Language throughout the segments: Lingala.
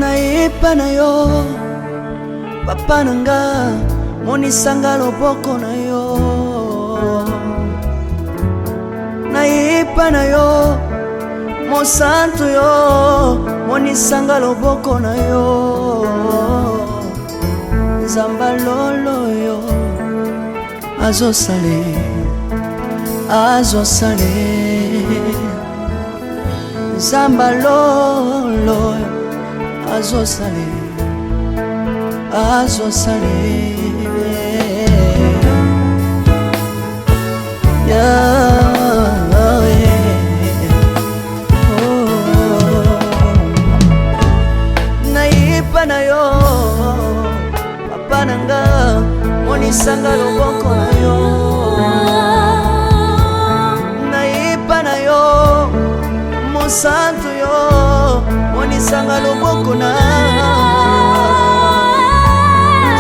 Nayepa na yo papa na nga monisanga loboko na yo nayepa na yo mosantu yo monisanga loboko na yo nzamba lolo yo azosale azosale Zamba lolo azosale azosale yeah, yeah. Oh. Nayipa na yo papa na nga monisanga loboko na yo nayipa na yo mosantu yo monisanga loboko na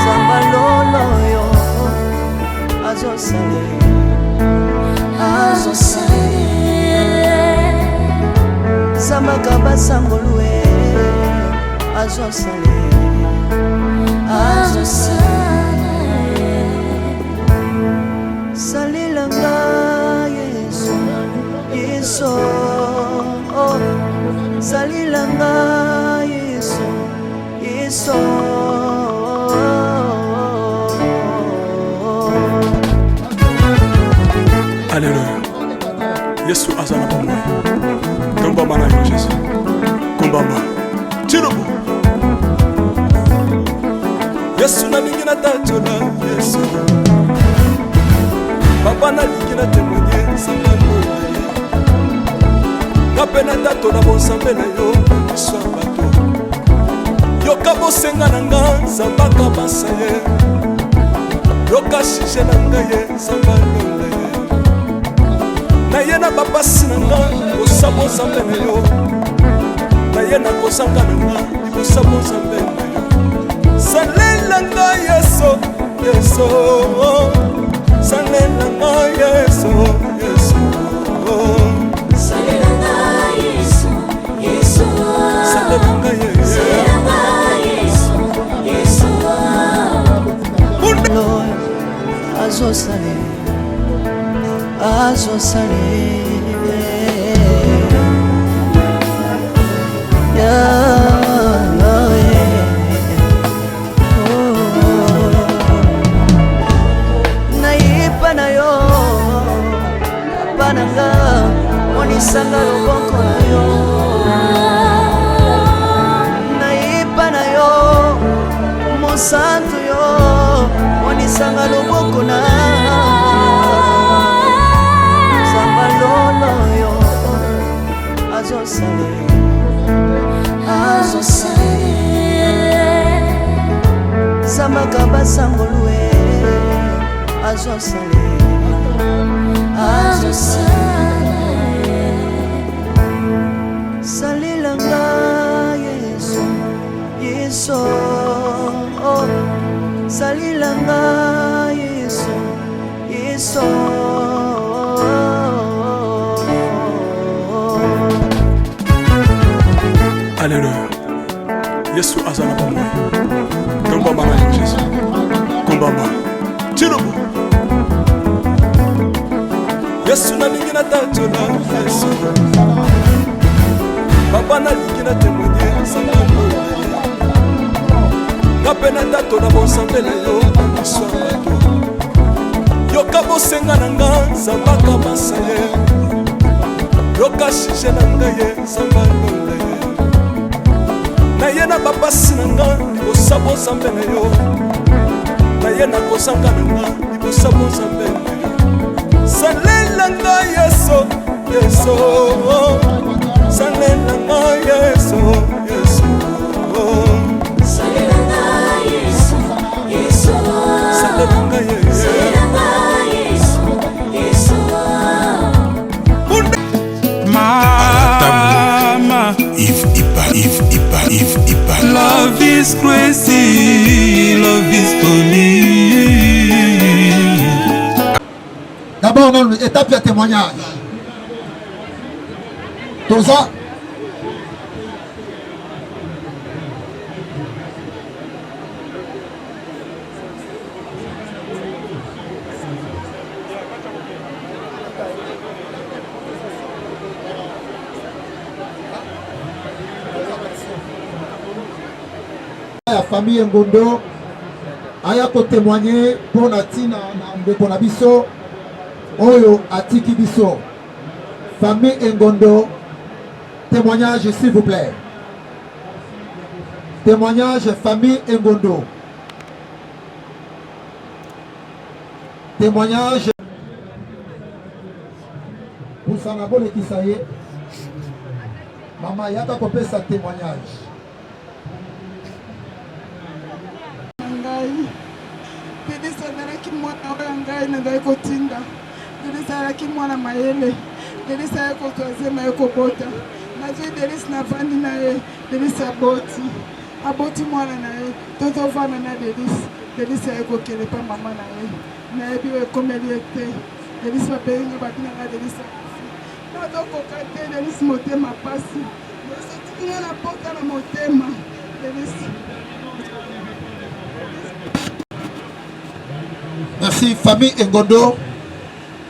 zamba lolo yo azosale azosale zambaka basangolue azosale salela nga yesu yesu oh. salela nga yesu yesu Alléluia. Yesu aza na bomoi. Tombama na yo Jésus. Kombama. Tilobo. Yesu nalingi natatola Yesu. Papa nalingi na témoigner nzambe ye. Nga mpe natatola bonzambe na yo miso ya bato. Yoka bosenga na nga nzambe akabasa ye. Yoka sujet na nga ye nzambe alonga ye. Naye na bapasi na nga kosa bonzambe na yo. Naye na kozanga na nga libosa bonzambe na yo. Salela nga Yesu, Yesu. Salela nga Yesu, Yesu. Salela nga Yesu, Yesu. Salela nga Yesu. Salela nga Yesu, Yesu. Lord, azosale azosale yeah, yeah. Oh. Nayipa na yo papa na nga monisanga loboko na yo nayipa na yo mosantu yo monisanga loboko na zamba lolo yo azosale azosale zambaka basangolue azosale azosale salela nga yesu yesu oh. salela nga yesu yesu Alléluia. Yesu aza na bomoi. Tombama na yo Jésus. Kombama. Tilobo. Yesu nalingi natatola Yesu. Papa nalingi na témoigner nzambe nga mpe natatola bonzambe na yo miso ya bato. Yoka bosenga na nga nzambe akabasa ye. Yoka sujet na nga ye nzambe alonga ye. Naye na bapasi na nga libosa bonzambe na yo. Naye na kozanga na nga libosa bonzambe na yo. Salela nga Yesu, Yesu. Salela nga Yesu, Yesu. Salela nga Yesu, Yesu. Salela nga Yesu. Salela nga Yesu, Yesu. Mama, Yves Ipa, Yves Ipa, Yves Ipa. love is crazy, love is funny. D'abord nanu étape ya témoignage. Toza Ya famille Ngondo aya ko témoigner mpo na ntina na ndeko na biso oyo atiki biso. Famille Ngondo, témoignage s'il vous plaît. Témoignage famille Ngondo. Témoignage. Pusana bolekisa ye. Mama yaka kopesa témoignage. Ngai Denise azalaki mwana oyo ngai nazali kotinda. Denise azalaki mwana mayele. Denise aye kozwa zema ye kobota. Nazwi Denise navandi na ye. Denise aboti, aboti mwana na ye. Tozovanda na Denise. Denise aye kokende pa mama na ye. Nayebi oyo ekomeli ye te. Denise babengi nga babi na nga Denise akufi. Nazokoka te Denise, motema pasi. Denise otiki nga na pota na motema. Denise. Merci famille Engondo.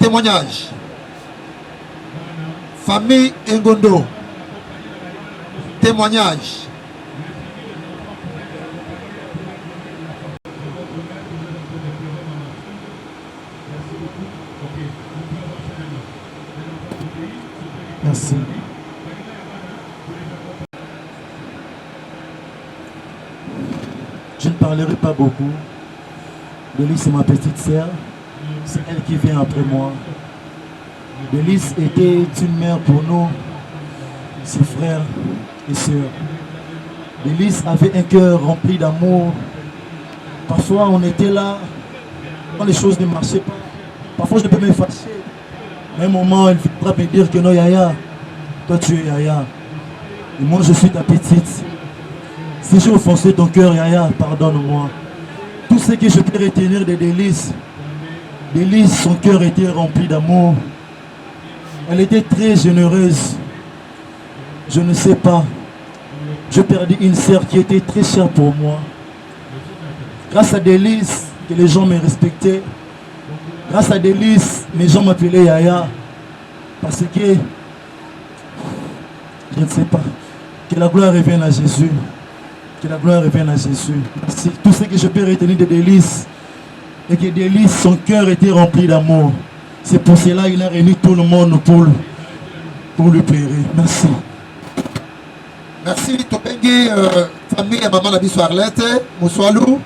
Témoignage. Famille Engondo. Témoignage. Merci. Je ne parlerai pas beaucoup. Delis, c'est ma petite sœur. C'est elle qui vient après moi. Delis était une mère pour nous, ses frères et sœurs. Delis avait un cœur rempli d'amour. Parfois, on était là quand les choses ne marchaient pas. Parfois, je peux me fâcher. Mais un moment, elle viendra me dire que non, Yaya, toi tu es Yaya. Et moi, je suis ta petite. Si j'ai offensé ton cœur, Yaya, pardonne-moi. Tout ce que je peux retenir de Délice, Délice, son cœur était rempli d'amour. Elle était très généreuse. Je ne sais pas. Je perdis une sœur qui était très chère pour moi. Grâce à Délice, que les gens me respectaient. Grâce à Délice, mes gens m'appelaient Yaya. Parce que, je ne sais pas. Que la gloire revienne à Jésus. Que la gloire revienne à Jésus. Merci. Tout ce que je peux retenir de Délice, et que Délice, son cœur était rempli d'amour. C'est pour cela qu'il a réuni tout le monde pour lui plaire. Merci. Merci tobengi famille ya mama na biso Arlette Muswalu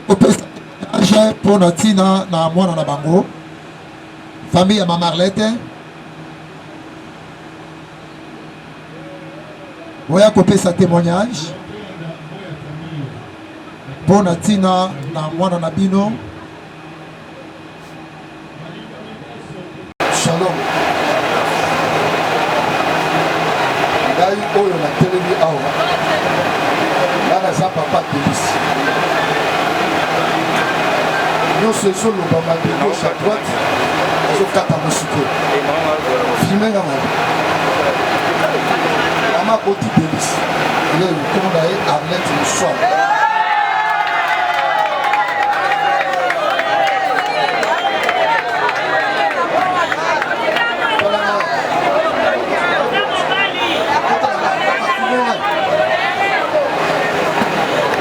kopesa témoignage mpo na ntina na mwana na bango. Famille ya mama Arlette boya kopesa témoignage mpo na ntina na mwana na bino. Shalom. Ngai oyo natelemi awa, nga naza papa Delis. Nyonso ezolobama de gauche à droite, azokata ngo sikoyo. Filme nga mabe. Mama aboti Delis. Ye kombo na ye Arlette Muswala.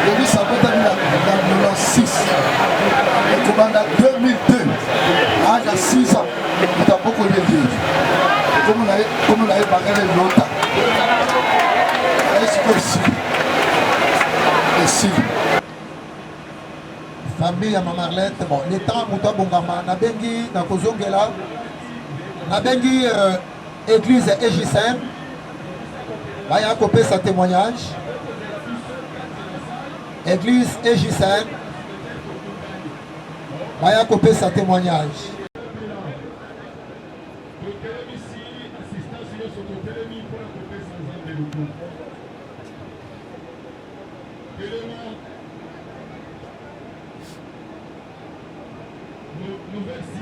Delis abotami na 96 ekobanda 2002 age ya 6 ans moto abokoli ye ndenge kombo na ye bangele lota aye sikoyo esili esili. Famille ya mama Arlette, bon, le temps moto abongama, nabengi nakozongela, nabengi église EJCM baya kopesa témoignage. Église EJCM baya kopesa témoignage.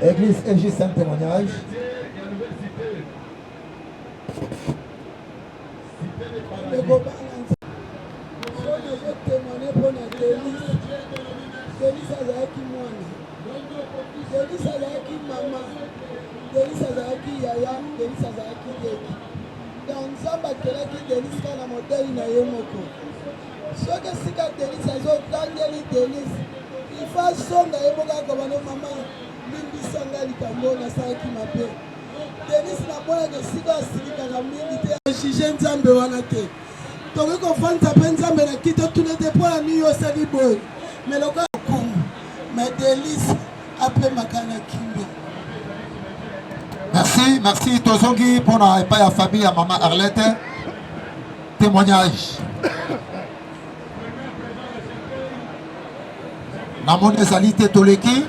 Église EJCM témoignage. Ndeko bana so nazotémoigne mpo na Denis. Denis azalaki mwana, Denis azalaki mama, Denis azalaki yaya, Denis azalaki leki. Donc Nzambe Nzambe akelaki Denis kaka na modèle na ye moko. Soki esika Denis azotangeli Denis, il faut azonga ye moko akoba no mama limbisa ngai likambo oyo nasalaki mabe. Denis namonaka esika asilikaka mingi te. Juge Nzambe wana te. Tokoki kofandisa mpe Nzambe na kiti otuna te mpo na nini yo osali boye. Mais lokola lokumu, mais Delis apemaka na kimia. Merci, merci. Tozongi mpona epai ya famille ya mama Arlette. Témoignage. Namoni ezali te toleki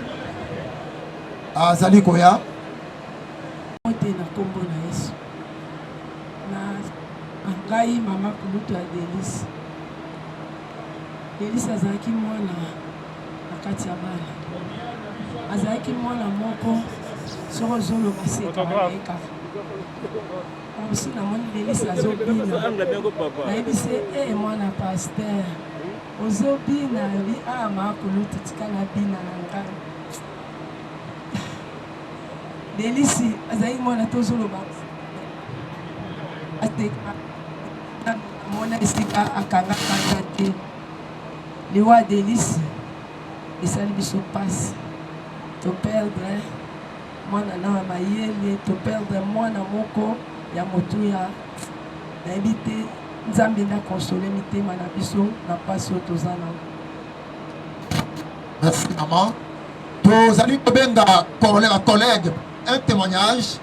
azali koya. Mbote na nkombo na Yesu. Na ngai mama kulutu ya Delis. Delis azalaki mwana na kati ya bana, azalaki mwana moko soki ozoloba sekaka ye kaka. Mosusu namoni Delis azobina, nayebisi ye e mwana pasteur ozobina, alobi a mama kulutu tika nabina na ngai. Delisi azalaki mwana tozoloba amona esika akanga kanda te. Liwa ya Delisi esali biso mpasi, toperdre mwana na ya mayele, toperdre mwana moko ya motuya. Nayebi te, Nzambe nde akonsole mitema na biso na mpasi oyo toza nango. Merci maman. Tozali kobenga ba collègue un témoignage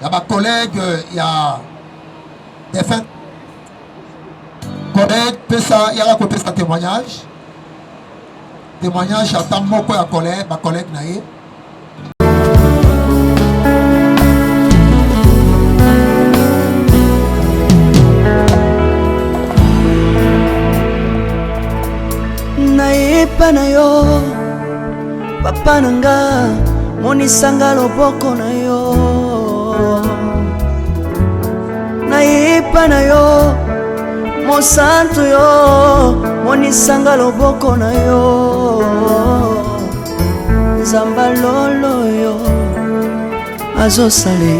ya ba collègue ya défunt collègue pesa yaka kopesa témoignage témoignage ata moko ya collègue ba collègue na ye. Nayepa na yo papa na nga, monisanga loboko na yo. Nayepa na yo mosantu yo, monisanga loboko na yo. Nzamba lolo yo azosale,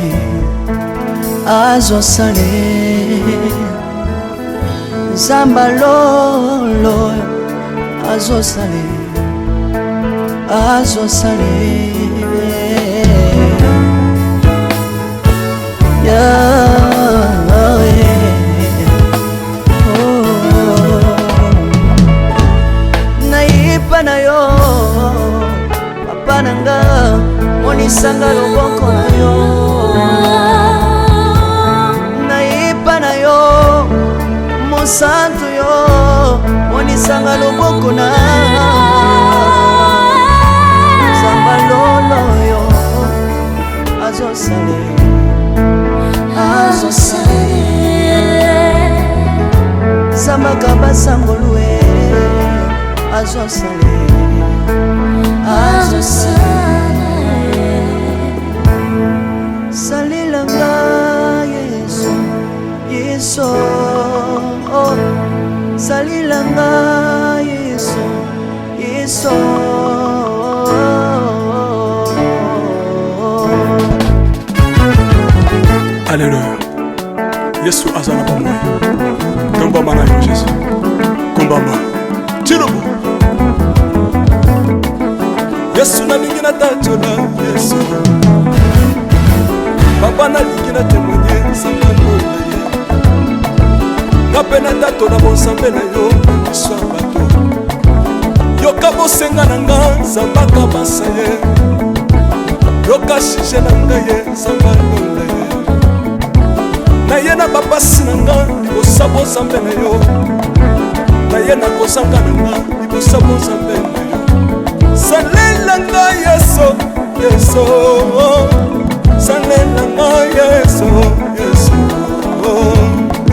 azosale. Nzamba lolo azosale, azosale. Yeah, oh. Nayipa na yo papa na nga, monisanga loboko na yo. Nayipa na yo mosantu yo, monisanga loboko na Nzamba lolo yo azosale, azosale. Zambaka basangolue azosale, azosale. Salelanga Yesu, Yesu, oh. Salelanga Yesu, Yesu. Alleluya, Yesu aza na bomoi. Tombama na yo Jésus, kombama Tshilombo. Yesu nalingi natatola Yesu papa, nalingi na témoigne nzambe na ye, nga mpe natatola bonzambe na yo na miso ya bato. Yoka bosenga na nga Nzambe akabasa ye, yoka sujet na ngai ye Nzambe alonda ye. Naye na bapasi na nga libosa bonzambe na yo, naye na kozanga na nga libosa bonzambe na yo. Salela nga Yesu, Yesu, salela nga Yesu, Yesu.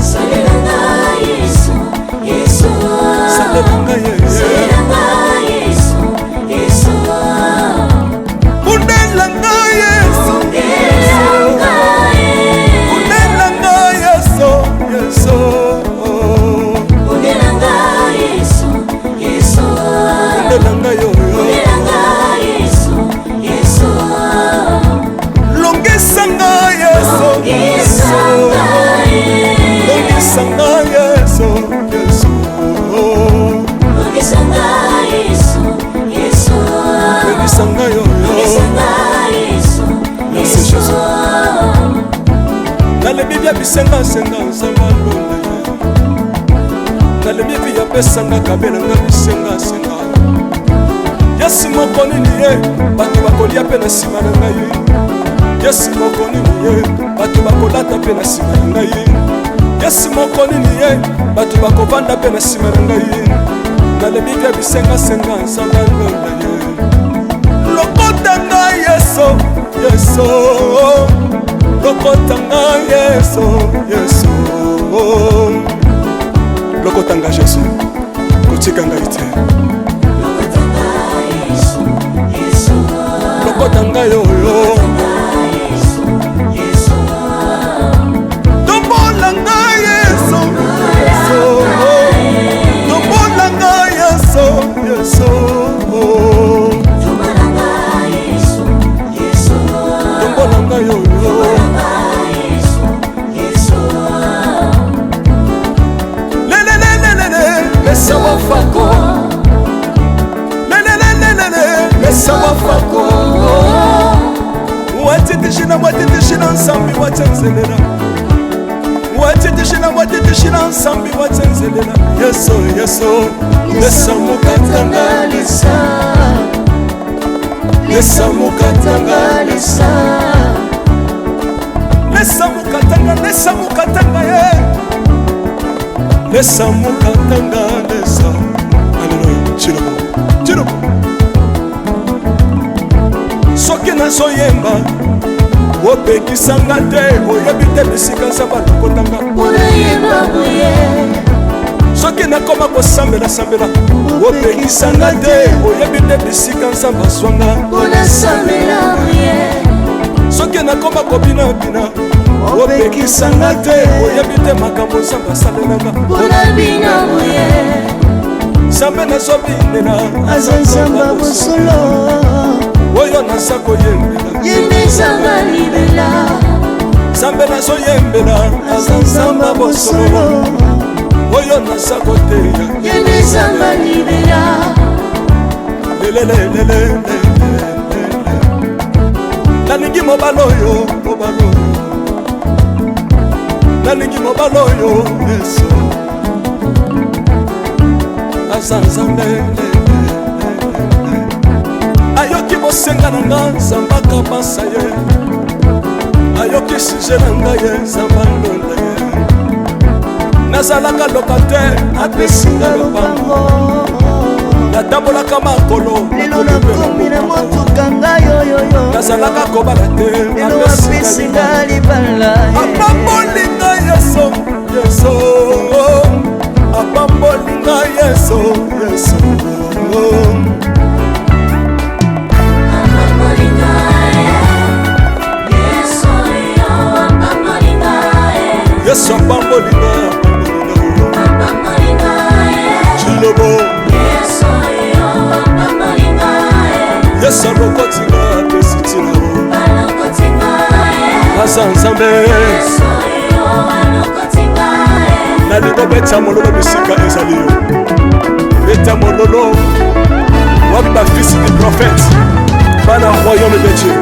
Salela nga Yesu, Yesu. Salela nga Yesu. Salela nga Yesu, Yesu. Bundela nga Yesu. Bundela nga Yesu. Bundela nga Yesu, Yesu. Bundela nga Yesu, Yesu. Bundela nga yo, yo. Bundela nga Yesu, Yesu. Longisa nga Yesu, Longisa nga Yesu. Nalembi vi apesanga kabelanga bisengasenga. Yesu moko nini ye bato bakolia mpe na nsima na ngai. Yesu moko nini ye bato bakolata mpe na nsima na ngai. Yesu moko nini ye bato bakovanda mpe na nsima na ngai. Nalembi mpe bisengasenga nzambe alonda ye. Lokota ngai Yesu, Yesu, lokota ngai Yesu, Yesu, lokota ngai Yesu, kotika ngai te. Lokota ngai oyo, tombola ngai Yesu, Yesu, tombola ngai Yesu, Yesu, tombola ngai oyo. Lelelelelele, lesa wafako. Lelelelelele, lesa wafako. Watitishina, watitishina nsambi watenzelela. Watitishina, watitishina nsambi watenzelela. Yesu, Yesu, lesa mukatanga lesa. Lesa mukatanga lesa. Lesa mukatanga, lesa mukatanga ye. Lesa mukatanga lesa. Alléluia. Chilobo, chilobo. Soki nazoyemba opekisanga te, oyebi te bisika nzambe alokotanga. Soki nakoma kosambela-sambela opekisanga te, oyebi te bisika nzambe azwanga. Soki nakoma kobinabina opekisanga te, oyebi te makambo nzambe asalelanga. Nzambe nazobinela aza nzambe ya bosolo, oyo naza koyembela ye nde nzambe libela. Nzambe nazoyembela aza nzambe ya bosolo, oyo naza koteya ye nde nzambe libela. Lelelelelele, nalingi mobali oyo, mobali oyo, nalingi mobali oyo. Yesu aza nzambe, ayoki bosenga na nga, nzambe akabasa ye, ayoki sujet na ngai ye, nzambe alonda ye. Nazalaka locataire, apesinga lopango. Natambolaka makolo, lelo nakomi na motuka ngai oyoyo. Nazalaka kobala te, lelo apesinga libala. Apamboli ngai Yesu, Yesu, apamboli ngai Yesu, Yesu. Yesu apamboli ngai, apamboli ngai. Chilobo, Yesu alokoti ngai, apesi ntina. Aza nzambe. Nalingi obeta mololo bisika ezali yo, beta mololo. Wapi bafils du prophète, bana royaume de Dieu,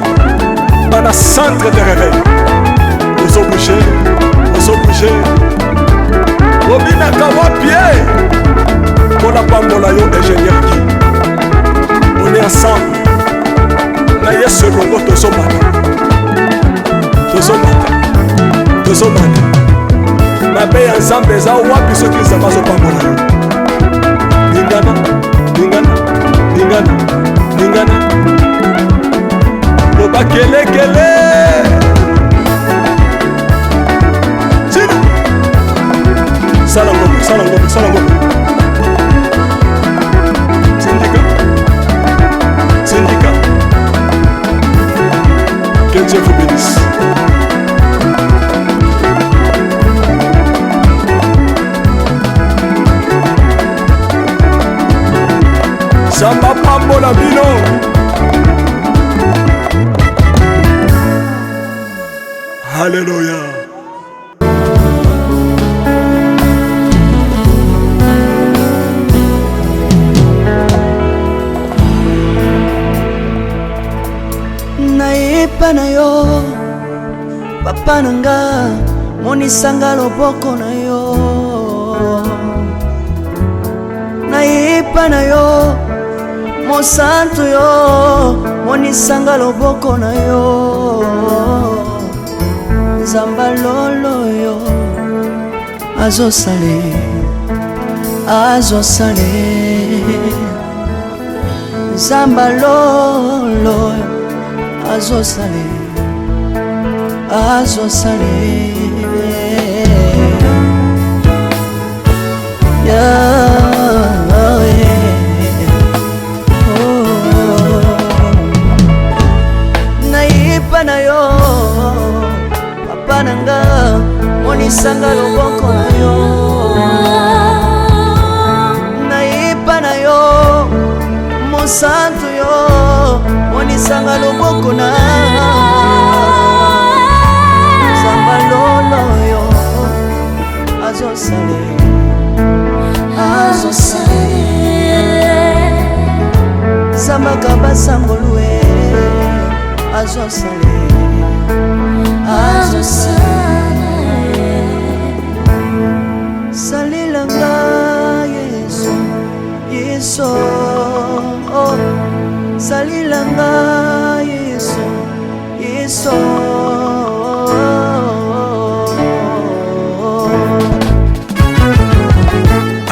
bana centre de réveil? Ozobouge, ozobouge, obinaka wapi ye? Mpona pambola yo, ingénieur Guy. On est ensemble na Yesu elongo, tozomata, tozomata, tozomata. Mabe ya nzambe eza wapi soki nzambe azopambola yo? Lingana, lingana, lingana, lingana, loba kelekele. Tina sala ngombe, sala ngombe, sala ngombe. Tindika, tindika. Que Dieu vous bénisse. Nzambe apambola bino. Halleluya. Nayepa na yo, papa na nga, monisanga loboko na yo. Nayipa na yo mosantu yo monisanga loboko na yo nzamba lolo yo azosale azosale nzamba lolo azosale azosale Nayipa na yo papa na nga monisanga loboko na yo nayipa na yo mosantu yo monisanga loboko na nzamba lolo yo azosale azosale zambaka basangolue azosale azosale salelanga yesu yesu oh. salelanga yesu yesu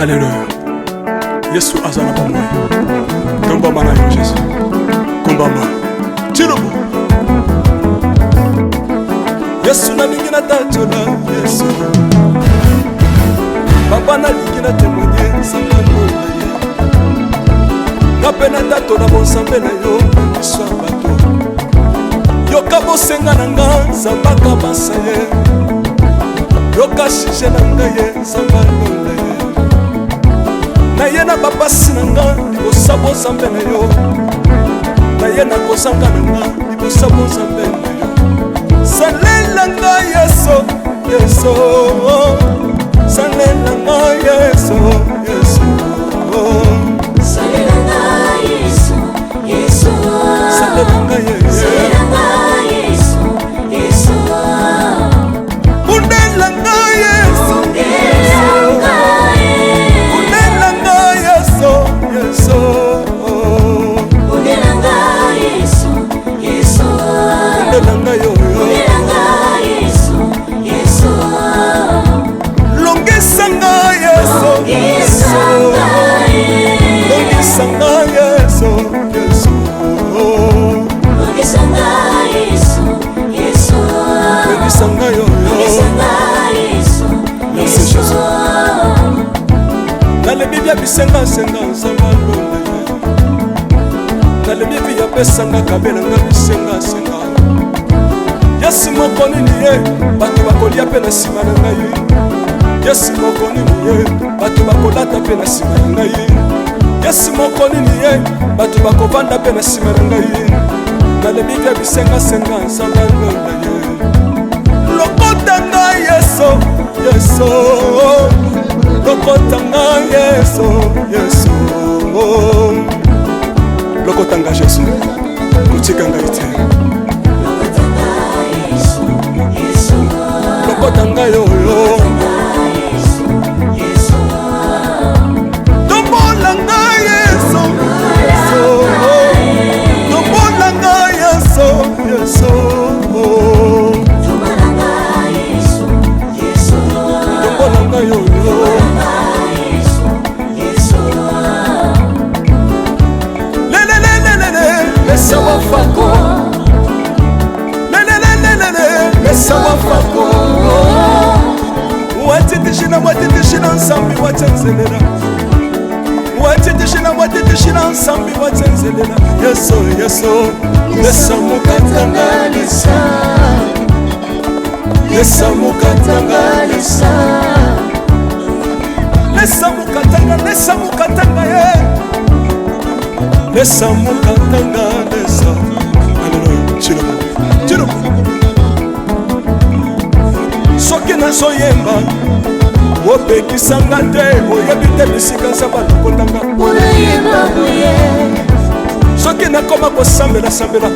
Alléluia. Yesu aza na bomoi. Tombama na yo Jésus. Kombama. Tilobo. Yesu nalingi natatola Yesu. Papa nalingi na témoigner nzambe alola ye. Nga mpe natatola bonzambe na yo na miso ya bato. Yoka bosenga na nga nzambe akabasa ye. Yoka sujet na ngai ye nzambe alola ye. Naye na bapasi na nga libosa bozambe na yo. Naye na kozanga na nga libosa bozambe na yo. Salela nga Yesu, Yesu. Salela nga Yesu, Yesu. Salela nga Yesu, Yesu. Salela nga Yesu. Salela nga Yesu, Yesu. Bundela nga Yesu. Bundela nga Yesu. Bundela nga Yesu, Yesu. Bundela nga Yesu, Yesu. Bundela nga yo, yo. Bundela nga Yesu, Yesu. Longisa nga Yesu. Longisa nga Yesu. Longisa nga Yesu, Yesu. Longisa nga Yesu, Yesu. Longisa nga yo, yo. Longisa nga Yesu, Merci, Yesu. Jésus. Nalebi bia bisengasenga nzambe alola ye. Nalebi vi apesanga kabelanga bisengasenga. Yesu moko nini ye bato bakolia mpe na nsima na ngai. Yesu moko nini ye bato bakolata mpe na nsima na ngai. Yesu moko nini ye bato bakovanda mpe na nsima na ngai. Nalebi bia bisengasenga nzambe alola ye. Lokota ngai Yesu, Yesu. Lokota ngai Yesu, Yesu. Lokota ngai Jésus, kotika ngai te. Lokota nga Yesu, Yesu. Lokota ngai oyo. Yesu, Yesu. Tombola ngai Yesu, Yesu. Tombola ngai Yesu, Yesu. Tombola nga Yesu, Yesu. Tombola ngai oyo. Tombola nga Yesu, Yesu. Lelelelelele, lesa wafako. Lelelelelele, lesa wafako. Watitishina, watitishina nsambi watsenzelela. Watitishina, watitishina nsambi watsenzelela. Yesu, Yesu, lesa mukatanga lesa. Lesa mukatanga lesa. Lesa mukatanga, lesa mukatanga ye. Lesa mukatanga lesa. Alléluia. Tshilombo. Tshilombo. Soki nazoyemba opekisanga te oyebi te bisika nzambe alokotanga. Unayemba boye. Soki nakoma kosambelasambela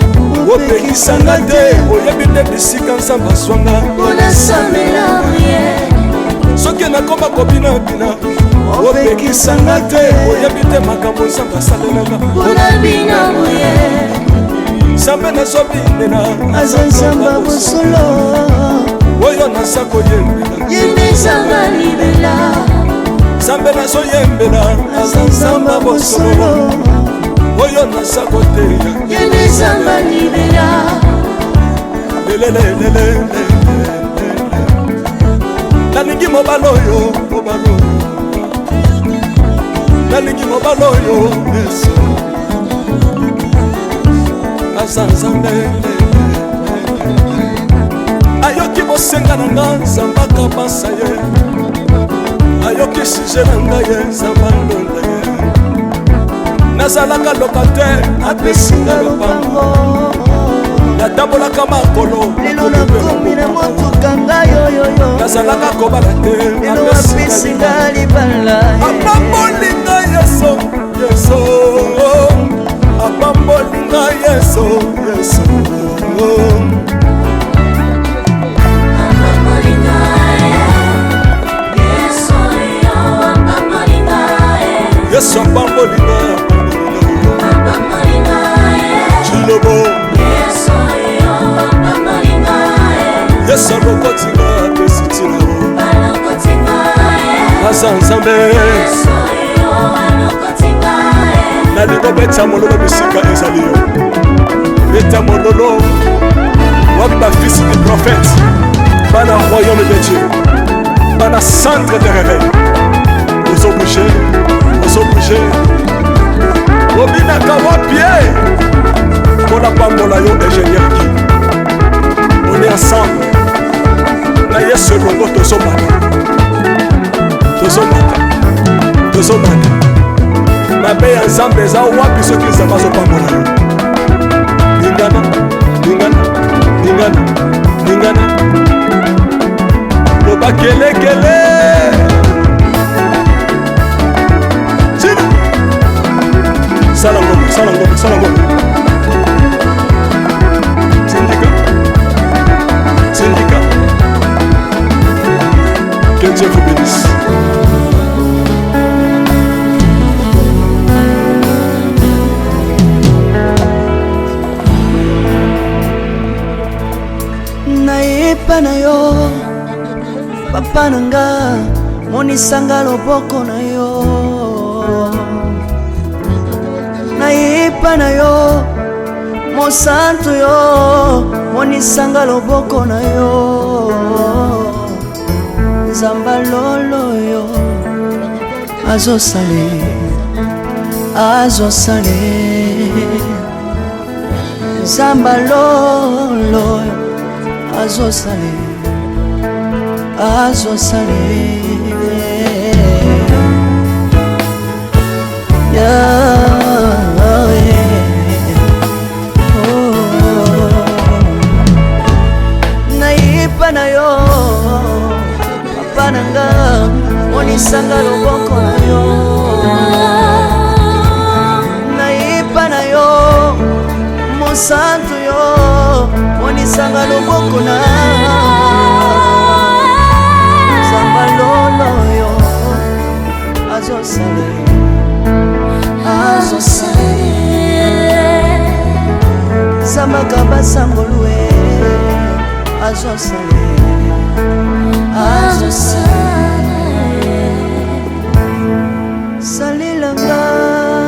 opekisanga te oyebi te bisika nzambe azwanga. Unasambela boye. Soki nakoma kobinabina Opekisanga te, oyebi te makambo Nzambe asalelanga. Mpona bino boye. Nzambe nazobinela. Aza Nzambe ya bosolo. Oyo naza koyembela. Ye nde Nzambe ya libela. Nzambe nazoyembela aza Nzambe ya bosolo. Oyo naza koteya. Ye nde Nzambe ya libela. Lelelelelele. Nalingi mobali oyo, mobali oyo. Nalingi mobali oyo Yesu aza Nzambe. Ayoki bosenga na nga, Nzambe akabasa ye. Ayoki sujet na ngai ye, Nzambe alonda ye. Nazalaka locataire, apesi nga lopango. Natambolaka makolo. Lelo nakomi na motuka ngai oyoyo. Nazalaka kobala te. Lelo apesi nga libala. Apamboli ngai Yesu, Yesu apamboli ngai, Yesu, Yesu. Yesu apamboli ngai, apamboli ngai. Chilobo Yesu alokoti nga, apesi ntina. Aza Nzambe. Nalingi obeta mololo bisika ezali yo. Beta mololo. Wapi bafils du prophète, bana royaume de Dieu, bana centre de réveil? Ozobouge, ozobouge, obinaka wapi ye? Mpona pambola yo, ingénieur Guy. On est ensemble na Yesu elongo. Tozomata, tozomata, tozomata. Mabe ya Nzambe eza wapi soki Nzambe azopambola yo? Lingana, lingana, lingana, lingana. Loba kelekele. Tina sala ngombe, sala ngombe, sala ngombe. Tindika, tindika. Que Dieu vous bénisse. Nayepa na yo, papa na nga, monisanga loboko na yo. Nayepa na yo, mosantu yo, monisanga loboko na yo. Nzamba lolo yo azosale, azosale. Nzamba lolo azosale, azosale. Yeah, oh. Nayepa na yo, papa na nga, monisanga loboko na yo. Nayepa na yo, mosantu yo, monisanga loboko na Nzamba lolo yo azosale, azosale. Zambaka basangolue azosale, azosale. Salelanga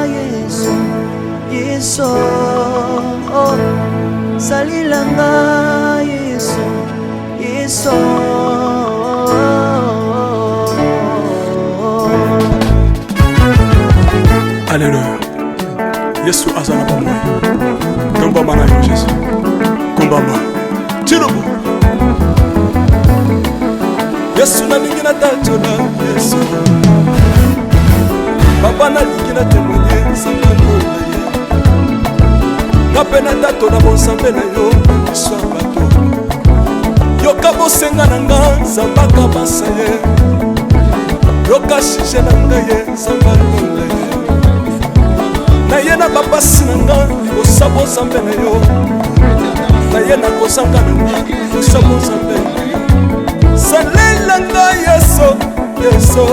Yesu, Yesu, oh. Salelanga Yesu, Yesu. Alleluya. Yesu aza na bomoi. Tombama na yo Jésus, kumbama. Tilobo Yesu, nalingi natatola Yesu. Papa, nalingi natémoigne Nzambe alonda ye. Nga mpe natatola bonzambe na yo na miso ya bato. Yoka bosenga na nga, Nzambe akabasa ye. Yoka sujet na ngai ye, Nzambe alonda ye. Naye na bapasi na nga libosa bonzambe na yo. Naye na kozanga na nga libosa bonzambe na yo. Salela nga Yesu, Yesu.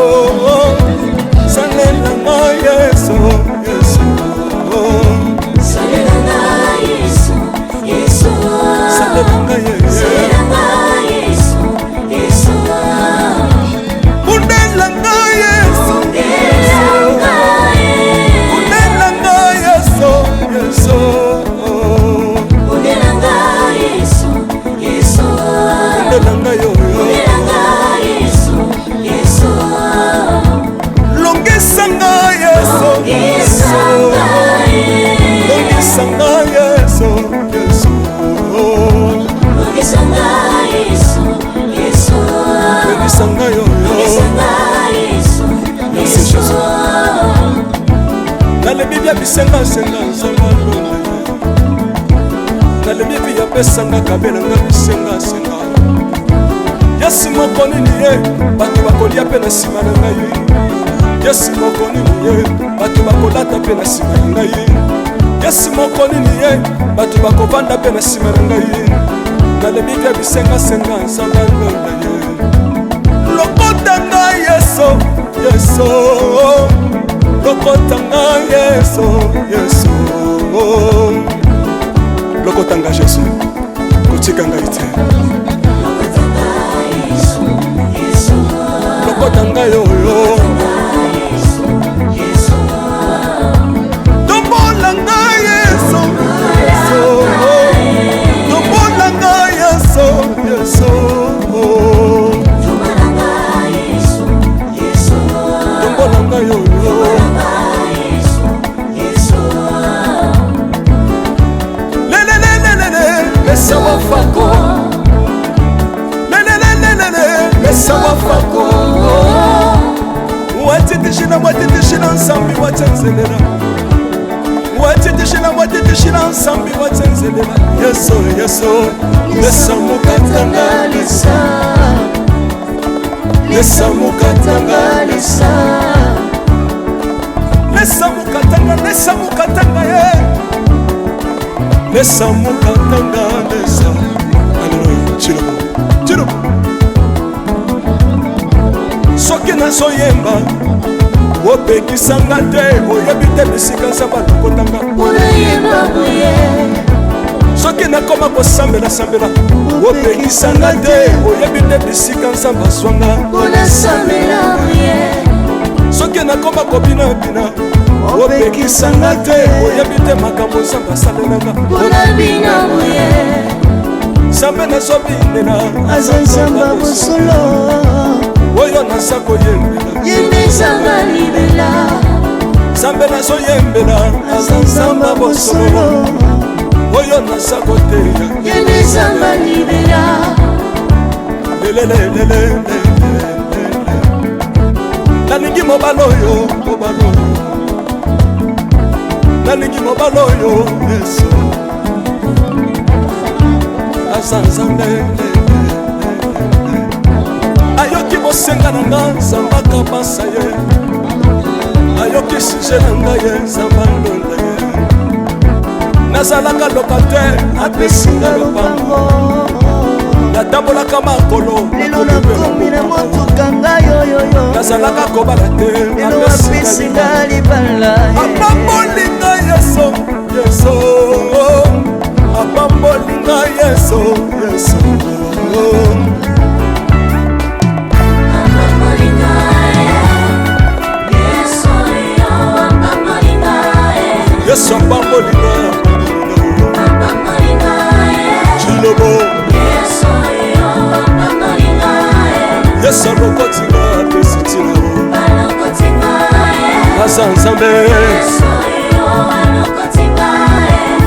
Nalembi ya bisengasenga nzambe alonda ye. Nalembi vi apesanga kabelanga bisengasenga. Yesu moko nini ye bato bakolia mpe na nsima na ngai. Yesu moko nini ye bato bakolata mpe na nsima na ngai. Yesu moko nini ye bato bakovanda mpe na nsima na ngai. Nalembi mpe bisengasenga nzambe alonda ye. Lokota ngai Yesu, Yesu. Lokota ngai Yesu, Yesu. Lokota ngai Yesu, kotika ngai te. Lokota ngai oyo. Tombola ngai Yesu, Yesu. Tombola ngai Yesu, Yesu. Tombola ngai oyo. Lelelelelele, lesa wafako. Lelelelelele, lesa wafako. Watitishina, watitishina nsambi watenzelela. Watitishina, watitishina nsambi watenzelela. Yesu, Yesu, lesa mukatanga lesa. Lesa mukatanga lesa. Lesa mukatanga, lesa mukatanga ye. Lesa mukatanga lesa. Alléluia. Tshilombo, Tshilombo. Soki nazoyemba opekisanga te, oyebi te bisika nzambe alokotanga. Soki nakoma kosambela-sambela opekisanga te, oyebi te bisika nzambe azwanga. Soki nakoma kobinabina opekisanga te, oyebi te makambo nzambe asalelanga. Nzambe nazobinela aza nzambe ya bosolo, oyo naza koyembela ye nde nzambe alibela. Nzambe nazoyembela aza nzambe ya bosolo, oyo naza koteya ye nde nzambe alibela. Lelelelelele, nalingi mobali oyo, mobali oyo, nalingi mobali oyo Yesu aza nzambe. Ayoki bosenga na nga, nzambe akabasa ye. Ayoki sujet na ngai ye, nzambe alonda ye. Nazalaka locataire, apesi nga lopango. Natambolaka makolo, lelo nakomi na motuka ngai oyoyo. Nazalaka kobala te, lelo apesi nga libala. Apamboli ngai Yesu, Yesu. Apamboli ngai Yesu, Yesu. Yesu apamboli ngai. Chilobo Yesu alokoti nga, apesi ntina. Aza nzambe.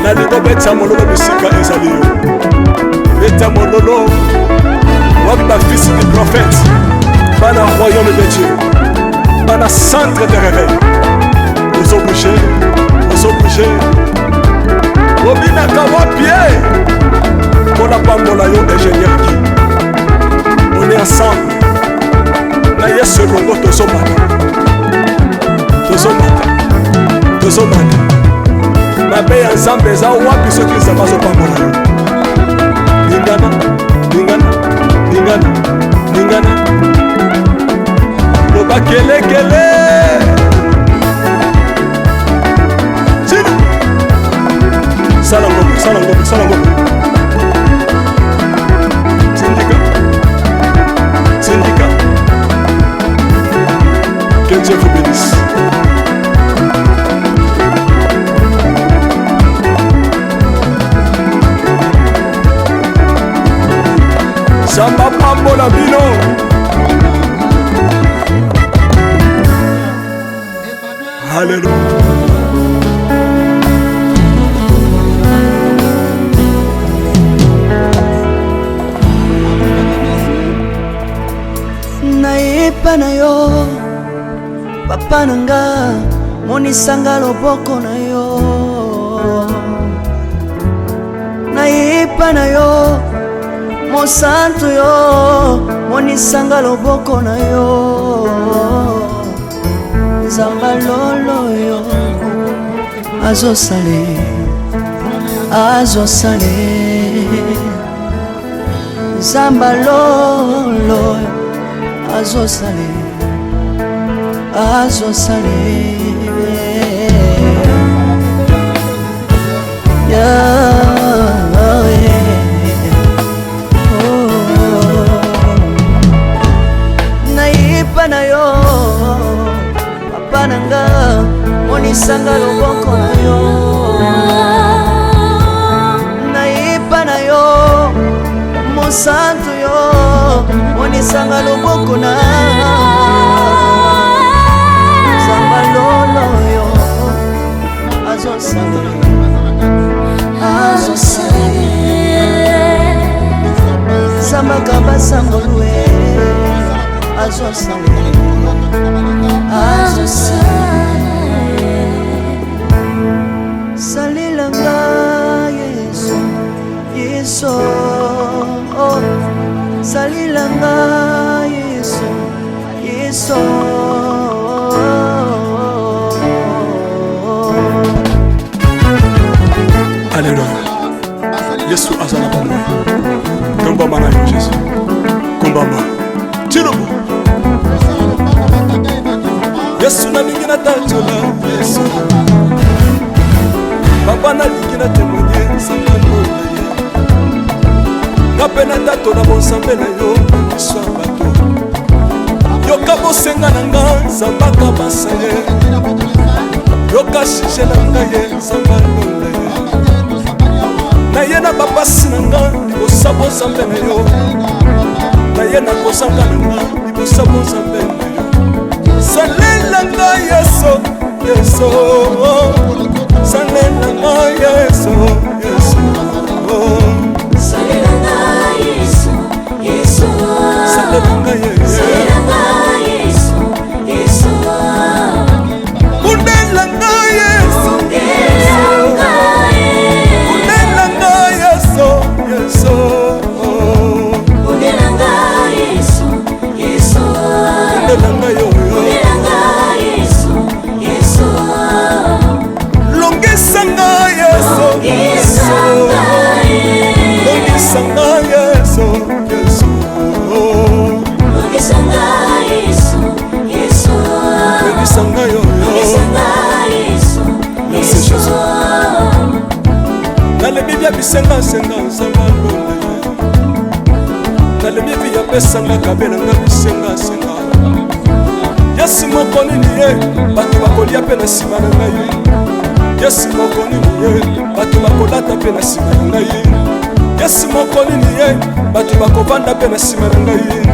Nalingi obeta mololo bisika ezali yo, beta mololo. Wapi bafils du prophète, bana royaume de Dieu, bana centre de réveil? Ozobouge, ozobouge, obinaka wapi ye? Mpona pambola yo, ingénieur Guy. On est ensemble na Yesu elongo, tozomata, tozomata, tozomata. Mabe ya nzambe eza wapi soki nzambe azopambola yo? Lingana, lingana, lingana, lingana, loba kelekele. Tina sala ngombe, sala ngombe, sala ngombe. Tindika, tindika. Que Dieu vous bénisse. Nzambe apambola bino. Haleluya. Nayepa na yo, papa na nga, Monisanga loboko na yo Nayepa na yo Mosantu yo Monisanga loboko na yo Nzamba lolo yo Azosale Azosale Nzamba lolo Azosale Azosale Yeah, yeah. Oh. Nayipa na yo papa na nga monisanga loboko na yo nayipa na yo mosantu yo monisanga loboko na nzamba lolo yo azosala azosala sambaka basangolue azosala azosala salelanga yesu yesu oh. salelanga yesu yesu Alléluia. Yesu aza na bomoi. Tombama na yo Jésus. Kombama. Tilobo. Yesu nalingi natatola Yesu. Papa nalingi na témoigner nzambe alola ye. Nga mpe natatola bonzambe na yo na miso ya bato. Yoka bosenga na nga nzambe akabasa ye. Yoka sujet na nga ye nzambe alola ye. Naye na bapasi na nga libosa bonzambe na yo. Naye na kozanga na nga libosa bonzambe na yo. Salela nga Yesu, Yesu. Salela nga Yesu, Yesu. Salela nga Yesu, Yesu. Salela nga Yesu. Salela nga Yesu, Yesu. Bundela nga Yesu. Bundela nga Yesu. Bundela nga Yesu, Yesu. Bundela nga Yesu, Yesu. Bundela nga yo, yo. Bundela nga Yesu, Yesu. Longisa nga Yesu. Longisa nga Yesu. Longisa nga Yesu, Yesu. Longisa nga Yesu, Yesu. Longisa nga yo, yo. Longisa nga Yesu, Merci, Yesu. Jésus. Nalebi bia bisengasenga nzambe alola ye. Nalebi vi apesanga kabelanga bisengasenga. Yesu moko nini ye bato bakolia mpe na nsima na ngai. Yesu moko nini ye bato bakolata mpe na nsima na ngai. Yesu moko nini ye bato bakovanda mpe na nsima na ngai.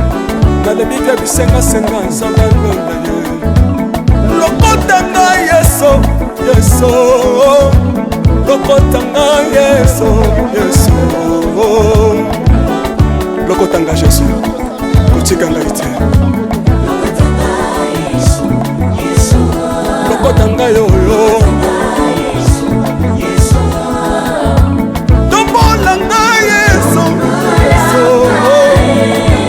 Nalebi bia bisengasenga nzambe alola ye. Lokota ngai Yesu, Yesu. Lokota ngai Yesu, Yesu. Lokota ngai Jésus, kotika ngai te. Lokota ngai oyo. Tombola ngai Yesu, Yesu.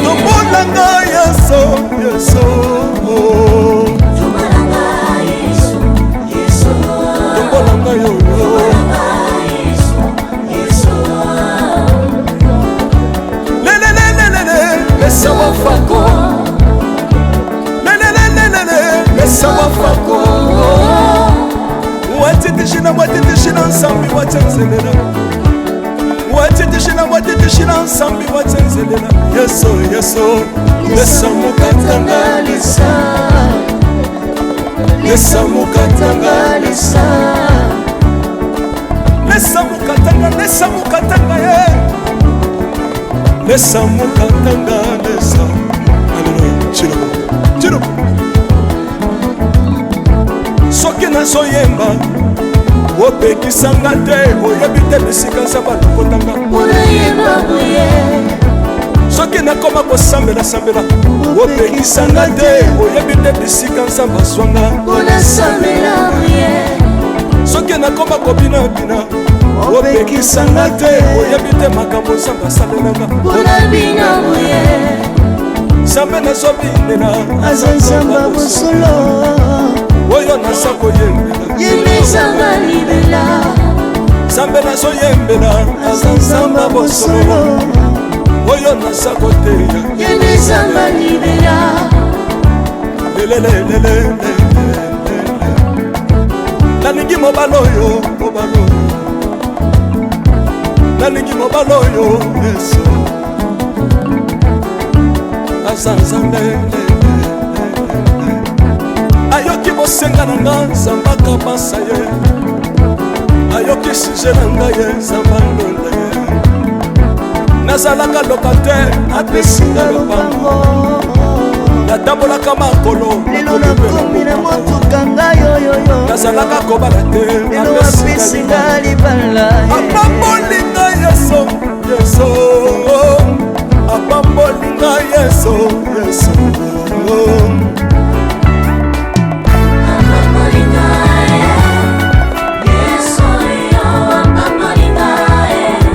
Tombola ngai Yesu, Yesu. Tombola nga Yesu, Yesu. Tombola ngai oyo. Yesu, Yesu. Lelelelelele, lesa wafako. Lelelelelele, lesa wafako. Watitishina, watitishina nsambi watenzelela. Watitishina, watitishina nsambi watenzelela. Yesu, Yesu, lesa mukatanga lesa. Lesa mukatanga lesa. Lesa mukatanga, lesa mukatanga ye. Lesa mukatanga lesa. Alléluia. Chilobo. Chilobo. Soki nazoyemba opekisanga te oyebi te bisika nzambe alokotanga. Unayemba boye. Soki nakoma kosambela-sambela opekisanga te oyebi te bisika nzambe azwanga. Unasambela boye. Soki nakoma kobinabina, opekisanga te. Oyebi te makambo Nzambe asalelanga. Mpona bino boye. Nzambe nazobinela aza Nzambe ya bosolo. Oyo naza koyembela ye nde Nzambe libela. Nzambe nazoyembela aza Nzambe ya bosolo. Oyo naza koteya ye nde Nzambe libela. Lelelelele, nalingi mobali oyo, mobali oyo, nalingi mobali oyo. Yesu aza Nzambe, ayoki bosenga na nga. Nzambe akabasa ye, ayoki sujet na ngai ye. Nzambe alola ye. Nazalaka locataire, apesi nga lopango. Natambolaka makolo, lelo nakomi na motuka ngai oyoyo. Nazalaka kobala te, lelo apesi nga libala. Apamboli ngai Yesu, Yesu apamboli ngai, Yesu, Yesu.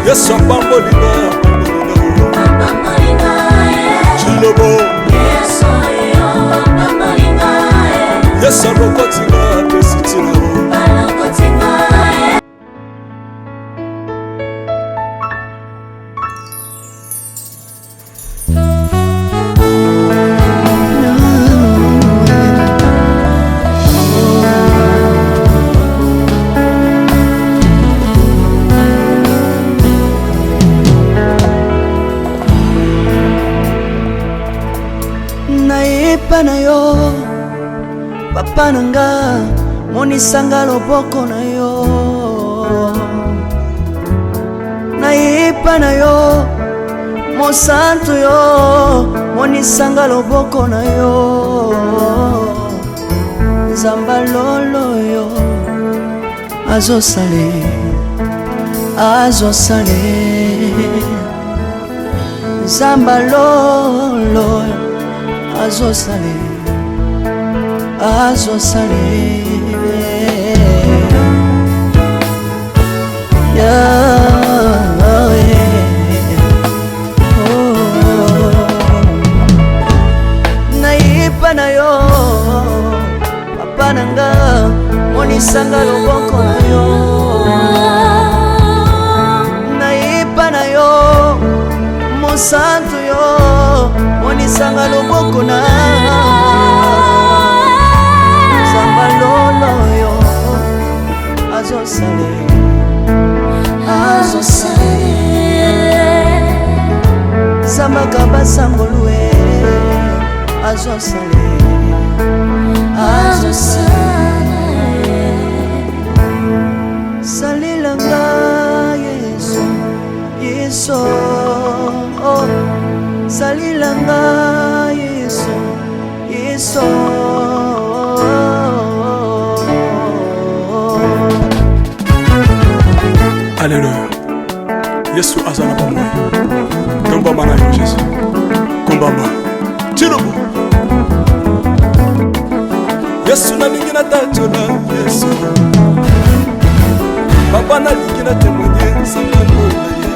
Yesu apamboli ngai, apamboli ngai. Chilobo Yesu alokoti nga, apesi ntina. Nayepa na yo, papa na nga, monisanga loboko na yo. Nayepa na yo, mosantu yo, monisanga loboko na yo. Nzamba lolo yo azosale, azosale. Nzamba lolo azosale, azosale. Yahweh. Oh. Nayepa na yo, papa na nga, monisanga loboko na yo. Nayepa na yo, mosantu yo, monisanga loboko na Nzamba lolo yo azosale, azosale. Zambaka basangolue azosale, azosale. Salelanga Yesu, Yesu, oh. Salelanga Yesu, Yesu. Alleluya, Yesu aza na bomoi. Tombama na yo Jésus, kombama tilobo. Yesu nalingi natatola Yesu, papa nalingi na témoigne. Nzambe alola ye,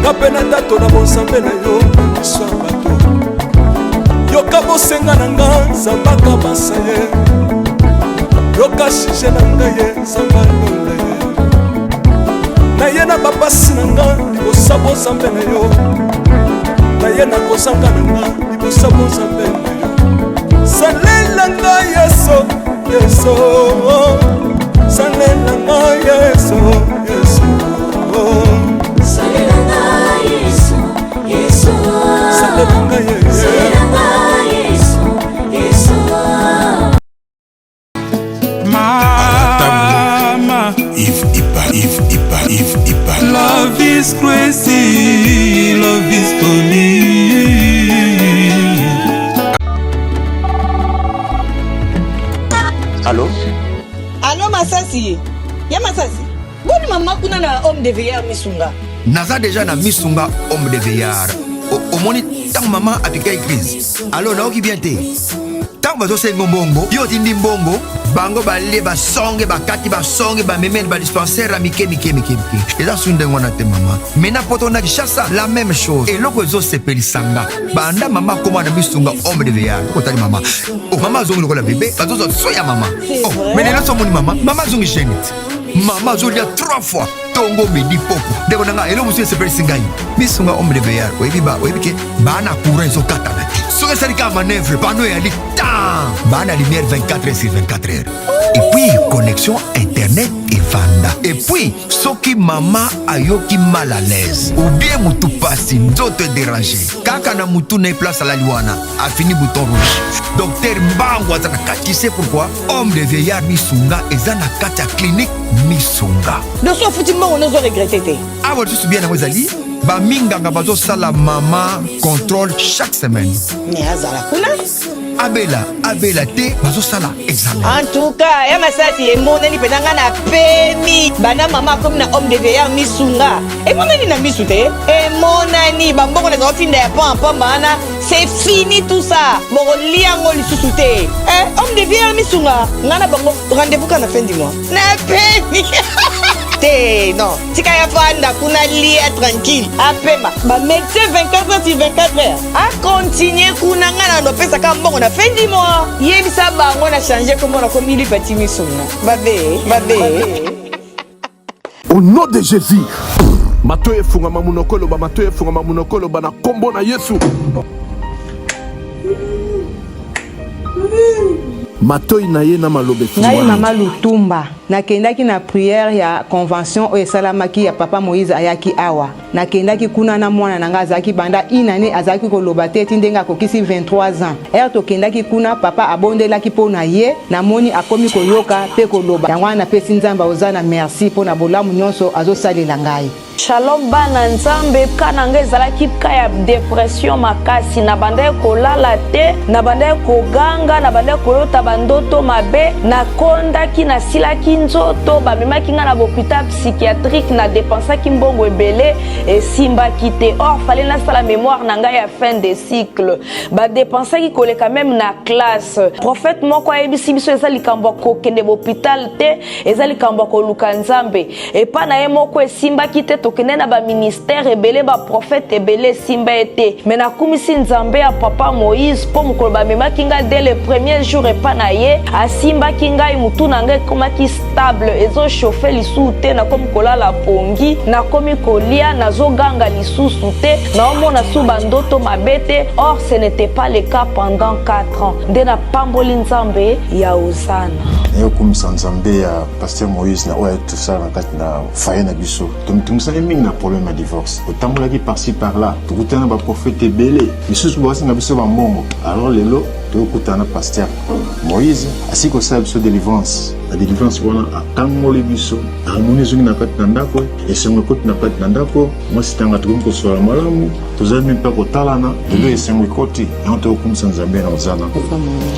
nga mpe natatola bonzambe na yo na miso ya bato. Yoka bosenga na nga, Nzambe akabasa ye. Yoka sujet na ngai ye. Nzambe alola ye. Naye na bapasi na nga libosa bonzambe na yo. Naye na kozanga na nga libosa bonzambe na yo. Salela nga Yesu, Yesu, salela nga Yesu, Yesu. Salela nga Yesu, Yesu. Salela nga Yesu. Salela nga Yesu, Yesu. Mama, Yves Ipa, Yves Ipa, Yves Ipa. Love is crazy, love is funny. Allo? Allo, Masasi ya Masasi, boni mama kuna na home de vieillard Misunga? Naza deja na Misunga home de vieillard. Omoni ntango mama apikaki crise. Alo, nayoki bien te. Ntango bazosenga mbongo, yo otindi mbongo. Bango balie basonge bakati basonge bamemeli ba dispensaire ya mike mike mike mike. Eza su ndenge wana te mama. Mais na poto na Kinshasa la même chose. Eloko ezosepelisa nga banda mama akoma na misunga homme de veillard. Otali mama. Oh, mama azongi lokola bebe, bazozwa so ya mama. Oh, mais lelo somoni mama, mama azongi jeune. Mama azolia 3 fois tongo midi poko. Ndeko na nga eloko mosusu esepelisi ngai. Misunga homme de veillard, oyebi ba oyebi ke bana courant ezokatana te. Soki esali kaka manœuvre, panneau eyali tan. Bana lumière 24 heures sur 24 heures. Et puis connexion internet evanda. Et puis soki mama ayoki mal à l'aise ou bien mutu pasi nzoto edérange kaka na mutu na ye place alali wana afini bouton rouge docteur mbangu aza na kati. C'est pourquoi homme de vieillard misunga eza na kati ya clinique misunga. Doso ofuti mbongo nozo regrette te. Awa lisusu bien yango ezali baminganga bazosala mama contrôle chaque semaine. Mais azala kuna. Abela abela te bazosala examen. En tout cas ya masasi emonani mpenza ngai na pemi banda mama akomi na homme de veillard misunga emonani na misu te emonani bambongo nazala kotinda ya pamba pamba wana c'est fini tout ça bokolia yango lisusu te eh, homme de veillard misunga ngai na bango rendez-vous kaka na fin du mois na pemi te non tika ya fanda kuna lia tranquille apema ba médecin 24 heures sur 24 heures akontinue kuna ngai na nopesaka mbongo na fin du mois yebisa bango na change kombo na komi lipati misunga babe babe. Au nom de Jésus. Matoyi efungama munoko eloba matoyi efungama munoko eloba na kombo na Yesu. Matoyi na ye na maloba Ngai efungwami. mama Lutumba nakendaki na prière ya convention oyo esalamaki ya papa Moïse ayaki awa nakendaki kuna na mwana na ngai azalaki banda une année azalaki koloba te ti ndenge akokisi 23 ans heure tokendaki kuna papa abondelaki mpo na ye namoni akomi koyoka pe koloba yango wana napesi Nzambe Hozana merci mpo na bolamu nionso azosalela ngai. Shalom bana nzambe cas na nga ezalaki cas ya depression makasi na bandaki kolala te na bandaki koganga na bandaki kolota ba ndoto mabe na kondaki na silaki nzoto bamemaki nga na bopital psychiatrique na depensaki mbongo ebele esimbaki te or fallait nasala memoire na ngai ya fin de cycle ba depensaki koleka meme na classe prophète moko ayebisi biso eza likambo ya kokende bopital te eza likambo ya koluka nzambe Epa na ye moko esimbaki te tokende na ba ministère ebele ba prophète ebele esimba ye te mais nakumisi nzambe ya papa Moïse po mokolo bamemaki ngai dès le premier jour epa na ye asimbaki ngai mutu na ngai ekomaki stable ezo chauffe lisusu te nakomi kolala pongi nakomi kolia nazoganga lisusu te naomona su bandoto mabe te or ce n'était pas le cas pendant 4 ans nde napamboli nzambe ya Hosanna. Nayokumisa nzambe ya Pasteur Moïse na oyo ayaki tosala na kati na foyer na biso. Tomitungisaki mingi na problème ya divorce. Totambolaki par-ci par-là, tokutana na ba prophètes ebele, misusu basenga biso ba mbongo. Alors lelo tokutana na Pasteur Moïse, asili kosala biso delivrance. Na delivrance wana akangoli biso, harmonie ezongi na kati na ndako, esengo ekoti na kati na ndako, mwasi tanga tokomi kosolola malamu, tozali mpe mpe kotalana, lelo esengo ekoti, yango tokokumisa Nzambe na Hozana.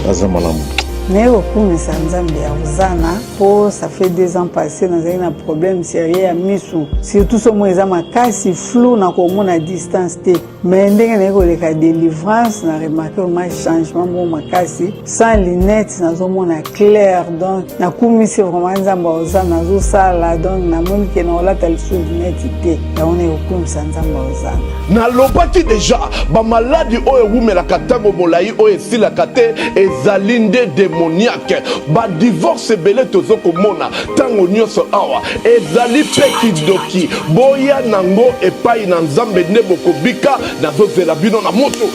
Aza malamu. Naye kokumisa Nzambe ya Hozana po ça fait 2 ans passe nazali na problème sérieux ya misu surtout somo eza makasi flou na komona distance te mais ndenge naye koleka délivrance na remarque vraiment changement moko makasi sans lunette nazomona clair donc nakumisi vraiment Nzambe ya Hozana azosala donc namoni ke nakolata lisusu lunette te yango naye kokumisa Nzambe ya Hozana. Nalobaki deja ba maladi oyo ewumelaka tango molayi oyo esilaka te ezali nde demoniaque. Ba divorce ebele tozo komona tango nionso awa ezali pe kindoki. Boya nango epayi na Nzambe nde bokobika. Nazo zela bino na moto.